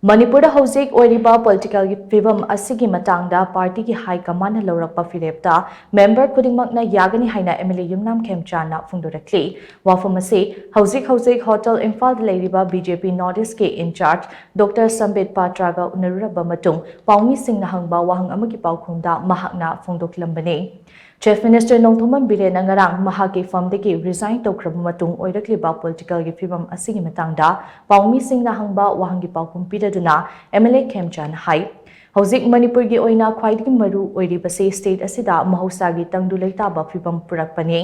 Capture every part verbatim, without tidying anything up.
ꯃꯅꯤꯄꯨꯔꯗ ꯍꯧꯖꯤꯛ ꯑꯣꯏꯔꯤꯕ ꯄꯣꯂꯤꯇꯤꯀꯦꯜꯒꯤ ꯐꯤꯕꯝ ꯑꯁꯤꯒꯤ ꯃꯇꯥꯡꯗ ꯄꯥꯔꯇꯤꯒꯤ ꯍꯥꯏ ꯀꯃꯥꯟꯅ ꯂꯧꯔꯛꯄ ꯐꯤꯔꯦꯞꯇ ꯃꯦꯝꯕꯔ ꯈꯨꯗꯤꯡꯃꯛꯅ ꯌꯥꯒꯅꯤ ꯍꯥꯏꯅ ꯑꯦꯝ ꯑꯦꯜ ꯑꯦ ꯌꯨꯝꯅꯥꯝ ꯈꯦꯝꯆꯥꯟꯅ ꯐꯣꯡꯗꯣꯔꯛꯂꯤ꯫ ꯋꯥꯐꯝ ꯑꯁꯤ ꯍꯧꯖꯤꯛ ꯍꯧꯖꯤꯛ ꯍꯣꯇꯦꯜ ꯏꯝꯐꯥꯜꯗ ꯂꯩꯔꯤꯕ ꯕꯤ ꯖꯦ ꯄꯤ ꯅꯣꯔꯠ ꯏꯁꯀꯤ ꯏꯟꯆꯥꯔꯖ ꯗꯣꯛꯇꯔ ꯁꯝꯕꯤꯠ ꯄꯥꯇ꯭ꯔꯥꯒ ꯎꯅꯔꯨꯔꯕ ꯃꯇꯨꯡ ꯄꯥꯎꯃꯤꯁꯤꯡꯅ ꯍꯪꯕ ꯋꯥꯍꯪ ꯑꯃꯒꯤ ꯄꯥꯎꯈꯨꯝꯗ ꯃꯍꯥꯛꯅ ꯐꯣꯡꯗꯣꯛꯂꯝꯕꯅꯤ꯫ ꯆꯤꯐ ꯃꯤꯅꯤꯁꯇꯔ ꯅꯣꯡꯊꯣꯝꯕꯝ ꯕꯤꯔꯦꯟꯅ ꯉꯔꯥꯡ ꯃꯍꯥꯛꯀꯤ ꯐꯝꯗꯒꯤ ꯔꯤꯖꯥꯏꯟ ꯇꯧꯈ꯭ꯔꯕ ꯃꯇꯨꯡ ꯑꯣꯏꯔꯛꯂꯤꯕ ꯄꯣꯂꯤꯇꯤꯀꯦꯜꯒꯤ ꯐꯤꯕꯝ ꯑꯁꯤꯒꯤ ꯃꯇꯥꯡꯗ ꯄꯥꯎꯃꯤꯁꯤꯡꯅ ꯍꯪꯕ ꯋꯥꯍꯪꯒꯤ ꯄꯥꯎꯈꯨꯝ ꯄꯤꯔꯗꯨꯅ ꯑꯦꯝ ꯑꯦꯜ ꯑꯦ ꯈꯦꯝꯆꯥꯟꯅ ꯍꯥꯏ, ꯍꯧꯖꯤꯛ ꯃꯅꯤꯄꯨꯔꯒꯤ ꯑꯣꯏꯅ ꯈ꯭ꯋꯥꯏꯗꯒꯤ ꯃꯔꯨ ꯑꯣꯏꯔꯤꯕꯁꯤ ꯁ꯭ꯇꯦꯠ ꯑꯁꯤꯗ ꯃꯍꯧꯁꯥꯒꯤ ꯇꯪꯗꯨ ꯂꯩꯇꯥꯕ ꯐꯤꯕꯝ ꯄꯨꯔꯛꯄꯅꯤ꯫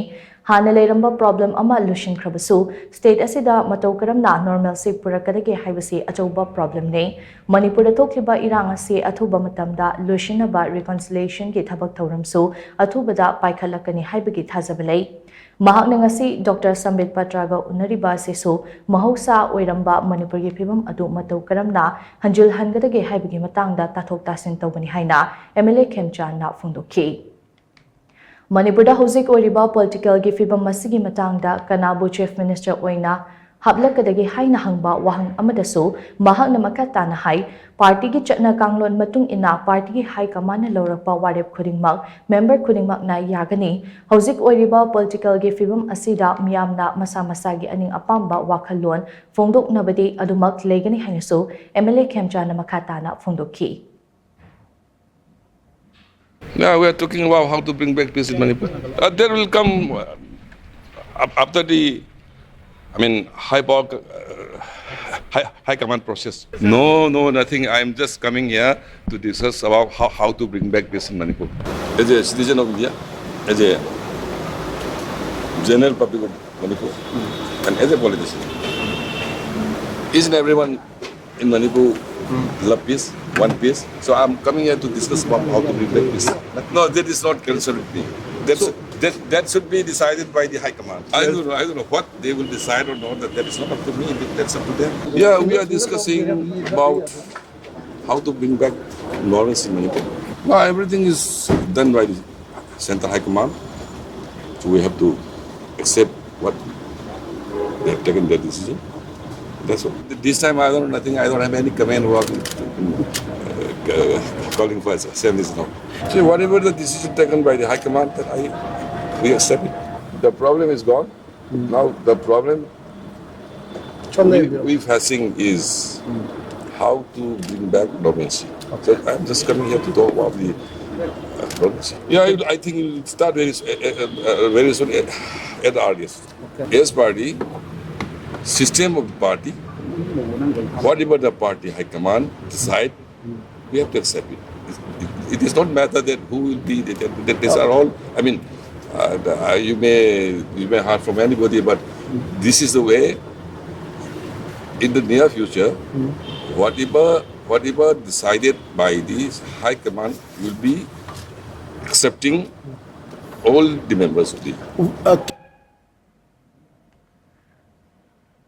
ꯍꯥꯟꯅ ꯂꯩꯔꯝꯕ ꯄ꯭ꯔꯣꯕ꯭ꯂꯦꯝ ꯑꯃ ꯂꯣꯏꯁꯤꯟꯈ꯭ꯔꯕꯁꯨ ꯁ꯭ꯇꯦꯠ ꯑꯁꯤꯗ ꯃꯇꯧ ꯀꯔꯝꯅ ꯅꯣꯔꯃꯦꯜꯁꯤ ꯄꯨꯔꯛꯀꯗꯒꯦ ꯍꯥꯏꯕꯁꯤ ꯑꯆꯧꯕ ꯄ꯭ꯔꯣꯕ꯭ꯂꯦꯝꯅꯤ꯫ ꯃꯅꯤꯄꯨꯔꯗ ꯊꯣꯛꯂꯤꯕ ꯏꯔꯥꯡ ꯑꯁꯤ ꯑꯊꯨꯕ ꯃꯇꯝꯗ ꯂꯣꯏꯁꯤꯟꯅꯕ ꯔꯤꯀꯟꯁꯤꯂꯤꯌꯦꯁꯟꯒꯤ ꯊꯕꯛ ꯊꯧꯔꯝꯁꯨ ꯑꯊꯨꯕꯗ ꯄꯥꯏꯈꯠꯂꯛꯀꯅꯤ ꯍꯥꯏꯕꯒꯤ ꯊꯥꯖꯕ ꯂꯩ꯫ ꯃꯍꯥꯛꯅ ꯉꯁꯤ ꯗꯣꯛꯇꯔ ꯁꯝꯕꯤꯠ ꯄꯇ꯭ꯔꯥꯒ ꯎꯅꯔꯤꯕ ꯑꯁꯤꯁꯨ ꯃꯍꯧꯁꯥ ꯑꯣꯏꯔꯝꯕ ꯃꯅꯤꯄꯨꯔꯒꯤ ꯐꯤꯕꯝ ꯑꯗꯨ ꯃꯇꯧ ꯀꯔꯝꯅ ꯍꯟꯖꯤꯜꯍꯟꯒꯗꯒꯦ ꯍꯥꯏꯕꯒꯤ ꯃꯇꯥꯡꯗ ꯇꯥꯊꯣꯛ ꯇꯥꯁꯤꯟ ꯇꯧꯕꯅꯤ ꯍꯥꯏꯅ ꯑꯦꯝ ꯑꯦꯜ ꯑꯦ ꯈꯦꯝꯆꯥꯟꯅ ꯐꯣꯡꯗꯣꯛꯈꯤ꯫ ꯃꯅꯤꯄꯨꯔꯗ ꯍꯧꯖꯤꯛ ꯑꯣꯏꯔꯤꯕ ꯄꯣꯂꯤꯇꯤꯀꯦꯜꯒꯤ ꯐꯤꯕꯝ ꯑꯁꯤꯒꯤ ꯃꯇꯥꯡꯗ ꯀꯅꯥꯕꯨ ꯆꯤꯐ ꯃꯤꯅꯤꯁꯇꯔ ꯑꯣꯏꯅ ꯍꯥꯞꯂꯛꯀꯗꯒꯦ ꯍꯥꯏꯅ ꯍꯪꯕ ꯋꯥꯍꯪ ꯑꯃꯗꯁꯨ ꯃꯍꯥꯛꯅ ꯃꯈꯥ ꯇꯥꯅ ꯍꯥꯏ, ꯄꯥꯔꯇꯤꯒꯤ ꯆꯠꯅ ꯀꯥꯡꯂꯣꯟ ꯃꯇꯨꯡ ꯏꯟꯅ ꯄꯥꯔꯇꯤꯒꯤ ꯍꯥꯏ ꯀꯃꯥꯟꯅ ꯂꯧꯔꯛꯄ ꯋꯥꯔꯦꯞ ꯈꯨꯗꯤꯡꯃꯛ ꯃꯦꯝꯕꯔ ꯈꯨꯗꯤꯡꯃꯛꯅ ꯌꯥꯒꯅꯤ꯫ ꯍꯧꯖꯤꯛ ꯑꯣꯏꯔꯤꯕ ꯄꯣꯂꯤꯇꯤꯀꯦꯜꯒꯤ ꯐꯤꯕꯝ ꯑꯁꯤꯗ ꯃꯤꯌꯥꯝꯅ ꯃꯁꯥ ꯃꯁꯥꯒꯤ ꯑꯅꯤꯡ ꯑꯄꯥꯝꯕ ꯋꯥꯈꯜꯂꯣꯟ ꯐꯣꯡꯗꯣꯛꯅꯕꯗꯤ ꯑꯗꯨꯃꯛ ꯂꯩꯒꯅꯤ ꯍꯥꯏꯅꯁꯨ ꯑꯦꯝ ꯑꯦꯜ ꯑꯦ ꯈꯦꯝꯆꯥꯟꯅ ꯃꯈꯥ ꯇꯥꯅ ꯐꯣꯡꯗꯣꯛꯈꯤ꯫ Now we are talking about how to bring back peace in Manipur. Uh, there will come uh, af- after the, I mean, high power, uh, high, high command process. No, no, nothing. I'm just coming here to discuss about how, how to bring back peace in Manipur. As a citizen of India, as a general public of Manipur, and as a politician, each and everyone in Manipur love peace, want peace. So I'm coming here to discuss about how to bring back peace. No, that is not concerned with me. That's, that, that should be decided by the High Command. I don't know. I don't know what they will decide or not. That, that is not up to me. That's up to them. Yeah, we are discussing about how to bring back normalcy in Manipur. No, everything is done by the Central High Command. So we have to accept what they have taken their decision. That's all. This time I don't, nothing, I don't have any comment about uh, calling for assemblies now. See, whatever the decision taken by the high command, that I, we accept it. The problem is gone. Now the problem we, we facing is how to bring back normalcy. So I'm just coming here to talk about the uh, normalcy. Yeah, I, I think it will start very, s- uh, uh, uh, very soon at, at the earliest. As party, system of the party, whatever the party high command decide, we have to accept it. It, it is not matter that who will be the, that, that these are all, I mean, uh, the- uh, you may you may hear from anybody, but this is the way. In the near future, whatever whatever decided by the high command will be accepting all the members of the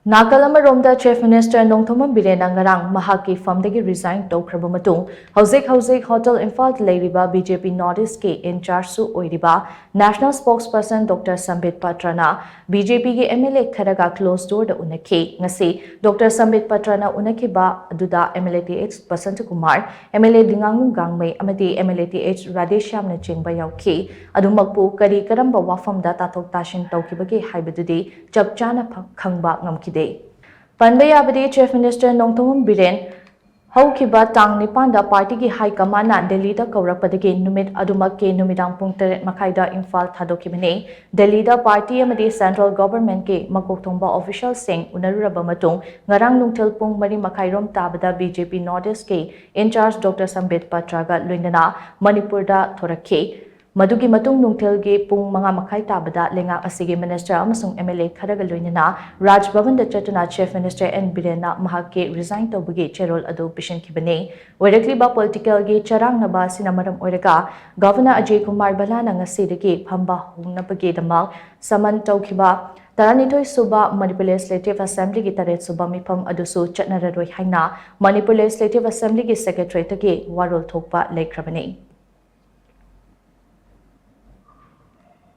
ꯅꯥꯀꯜ ꯑꯃꯔꯣꯝꯗ Chief Minister Nongthombam ꯕꯤꯔꯦꯟꯅ ꯉꯔꯥꯡ ꯃꯍꯥꯛꯀꯤ ꯐꯝꯗꯒꯤ resign ꯇꯧꯈ꯭ꯔꯕ ꯃꯇꯨꯡ, ꯍꯧꯖꯤꯛ ꯍꯧꯖꯤꯛ Hotel Imphal ꯗ ꯂꯩꯔꯤꯕ B J P North East ꯀꯤ in charge ꯁꯨ ꯑꯣꯏꯔꯤꯕ National Spokesperson Doctor Sambit Patra ꯅ B J P ꯒꯤ M L A ꯈꯔꯒ closed door ꯗ ꯎꯅꯈꯤ꯫ ꯉꯁꯤ Doctor Sambit Patra ꯅ ꯎꯅꯈꯤꯕ ꯑꯗꯨꯗ M L A th Basanta Kumar, M L A ꯂꯤꯉꯥꯡꯂꯨ ꯒꯥꯡꯃꯩ ꯑꯃꯗꯤ M L A th Radheshyam ꯅꯆꯤꯡꯕ ꯌꯥꯎꯈꯤ꯫ ꯑꯗꯨꯃꯛꯄꯨ ꯀꯔꯤ ꯀꯔꯝꯕ ꯋꯥꯐꯝꯗ ꯇꯥꯊꯣꯛ ꯇꯥꯁꯤꯟ ꯇꯧꯈꯤꯕꯒꯦ ꯍꯥꯏꯕꯗꯨꯗꯤ ꯆꯞ ꯆꯥꯅ ꯐ- ꯈꯪꯕ ꯉꯝꯈꯤꯗꯦ꯫ ꯄꯟꯕ ꯌꯥꯕꯗꯤ Chief Minister ꯅꯣꯡꯊꯣꯝꯕꯝ ꯕꯤꯔꯦꯟ ꯍꯧꯈꯤꯕ ꯇꯥꯡ ꯅꯤꯄꯥꯟꯗ party ꯒꯤ high command ꯅ ꯗꯦꯜꯂꯤꯗ ꯀꯧꯔꯛꯄꯗꯒꯤ ꯅꯨꯃꯤꯠ ꯑꯗꯨꯃꯛꯀꯤ ꯅꯨꯃꯤꯗꯥꯡ ꯄꯨꯡ ꯇꯔꯦꯠ ꯃꯈꯥꯏꯗ ꯏꯝꯐꯥꯜ ꯊꯥꯗꯣꯛꯈꯤꯕꯅꯤ꯫ ꯗꯦꯜꯂꯤꯗ party ꯑꯃꯗꯤ central government ꯀꯤ ꯃꯀꯣꯛ ꯊꯣꯡꯕ official ꯁꯤꯡ ꯎꯅꯔꯨꯔꯕ ꯃꯇꯨꯡ, ꯉꯔꯥꯡ ꯅꯨꯡꯊꯤꯜ ꯄꯨꯡ ꯃꯔꯤ ꯃꯈꯥꯏꯔꯣꯝ ꯇꯥꯕꯗ B J P North East ꯀꯤ in charge Doctor Sambit Patra ꯒ ꯂꯣꯏꯅꯅ ꯃꯅꯤꯄꯨꯔꯗ ꯊꯣꯔꯛꯈꯤ꯫ ꯃꯗꯨꯒꯤ ꯃꯇꯨꯡ ꯅꯨꯡꯊꯤꯜꯒꯤ ꯄꯨꯡ ꯃꯉꯥ ꯃꯈꯥꯏ ꯇꯥꯕꯗ ꯂꯩꯉꯥꯛ ꯑꯁꯤꯒꯤ minister ꯑꯃꯁꯨꯡ M L A ꯈꯔꯒ ꯂꯣꯏꯅꯅ ꯔꯥꯖ ꯚꯕꯟꯗ ꯆꯠꯇꯨꯅ Chief Minister N ꯕꯤꯔꯦꯟꯅ ꯃꯍꯥꯛꯀꯤ resign ꯇꯧꯕꯒꯤ ꯆꯦꯔꯣꯜ ꯑꯗꯨ ꯄꯤꯁꯤꯟꯈꯤꯕꯅꯤ꯫ ꯑꯣꯏꯔꯛꯂꯤꯕ political ꯒꯤ ꯆꯔꯥꯡꯅꯕ ꯑꯁꯤꯅ ꯃꯔꯝ ꯑꯣꯏꯔꯒ Governor ꯑꯖꯌ ꯀꯨꯃꯥꯔ ꯚꯜꯂꯥꯅ ꯉꯁꯤꯗꯒꯤ ꯐꯝꯕ ꯍꯧꯅꯕꯒꯤꯗꯃꯛ summon ꯇꯧꯈꯤꯕ ꯇꯔꯥꯅꯤꯊꯣꯏ ꯁꯨꯕ Manipur Legislative Assembly ꯒꯤ ꯇꯔꯦꯠ ꯁꯨꯕ ꯃꯤꯐꯝ ꯑꯗꯨꯁꯨ ꯆꯠꯅꯔꯔꯣꯏ ꯍꯥꯏꯅ Manipur Legislative Assembly ꯒꯤ Secretariat ꯇꯒꯤ ꯋꯥꯔꯣꯜ ꯊꯣꯛꯄ ꯂꯩꯈ꯭ꯔꯕꯅꯤ꯫